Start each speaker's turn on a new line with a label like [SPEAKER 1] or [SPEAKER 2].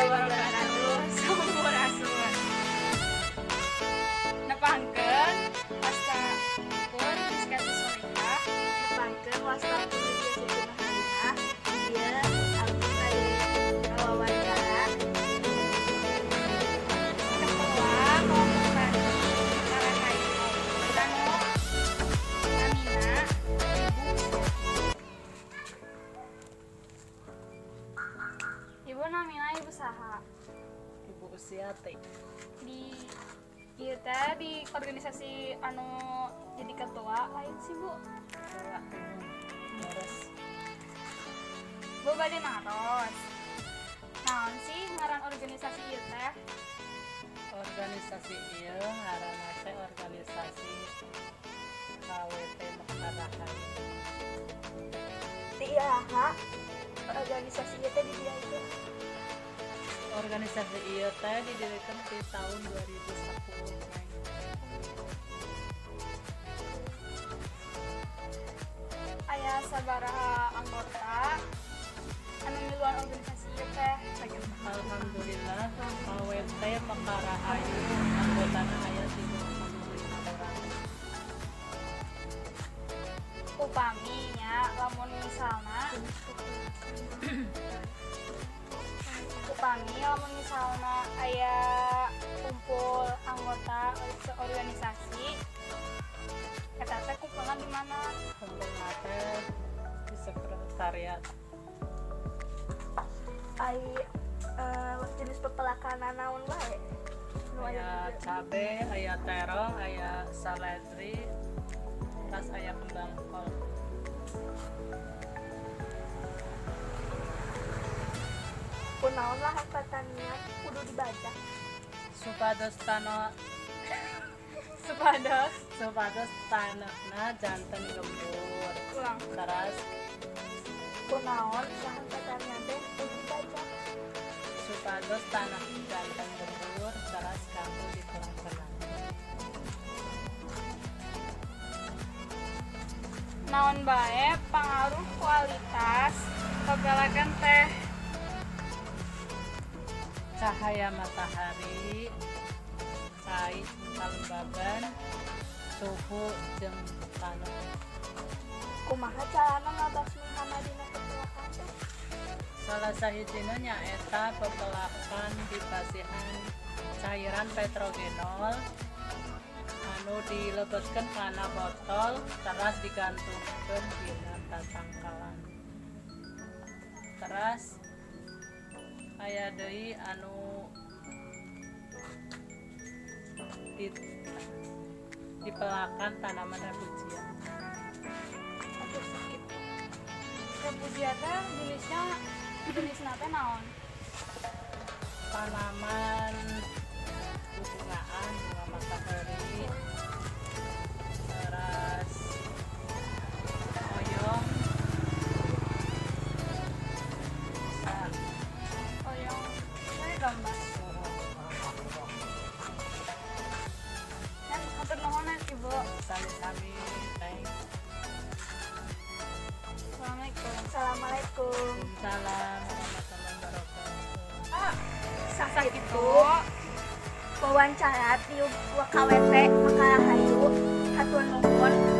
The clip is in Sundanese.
[SPEAKER 1] Wabarakatuh. Sampurasun. Nepangkeun wasta pun Rizka Solihah.
[SPEAKER 2] Nepangkeun wasta pun Lydia Siti Nurhalimah. Ieu abdi bade ngawawancara
[SPEAKER 1] Ketua Kelompok Tani Mekar Rahayu anu namina Ibu. Ibu, namina Ibu saha?
[SPEAKER 3] Ibu Usiati.
[SPEAKER 1] Di ieu teh di organisasi anu jadi ketua lain sih, Bu?
[SPEAKER 3] Terus.
[SPEAKER 1] Bu, bade naros, naon sih ngaran organisasi ieu teh?
[SPEAKER 3] Organisasi ieu ngaranna teh organisasi KWT Mekar Rahayu.
[SPEAKER 2] Ti iraha organisasi ieu teh didirikan?
[SPEAKER 3] Organisasi ieu teh didirikan di tahun 2010, Neng.
[SPEAKER 1] Aya sabaraha anggota anu miluan organisasi ieu teh?
[SPEAKER 3] Alhamdulillah, KWT Mekar Rahayu anggotana aya 35 orang.
[SPEAKER 1] Upami nya lamun misalna upami lamun misalna aya kumpul anggota organisasi eta teh kumpulna di mana?
[SPEAKER 3] Kumpulna teh di sekretariat.
[SPEAKER 2] Ai jenis pepelakan naon wae nu aya
[SPEAKER 3] Aya
[SPEAKER 2] di dieu?
[SPEAKER 3] Cabe, aya terong, aya seledri, terus aya kembang kol.
[SPEAKER 2] Kunaon lahan pertanian kudu dibajak?
[SPEAKER 3] Supados tanah
[SPEAKER 1] Supados
[SPEAKER 3] supados tanahna janten gembur.
[SPEAKER 1] Ulang.
[SPEAKER 3] Terus.
[SPEAKER 2] Kunaon lahan pertanian teh kudu dibajak?
[SPEAKER 3] Supados tanah janten gembur teras kanggo dipelak.
[SPEAKER 1] Naon bae pangaruh kualitas pepelakan teh?
[SPEAKER 3] Cahaya matahari, cai, kalembaban, suhu jeung tanah.
[SPEAKER 2] Kumaha carana ngabasmi hama dina pepelakan teh?
[SPEAKER 3] Salah sahijina nyaeta pepelakan dipasihan cairan petrogenol anu dilebetkeun kana botol teras digantungkeun dina tatangkalan. Teras aya deui anu di dipelakan tanaman refugia.
[SPEAKER 2] Aduh, sakit.
[SPEAKER 1] Refugia teh jenisnya, jenisna teh naon?
[SPEAKER 3] Tanaman bubungaan, bunga matahari, teras oyong bisa.
[SPEAKER 1] Oyong saya gambar kan. Hatur nuhun ya, Ibu.
[SPEAKER 3] Sami-sami, Neng.
[SPEAKER 1] Assalamualaikum.
[SPEAKER 2] Assalamualaikum.
[SPEAKER 3] Salam warahmatullahi wabarakatuh.
[SPEAKER 2] Sakitu wawancara ti KWT Mekar Rahayu. Hatur nuhun.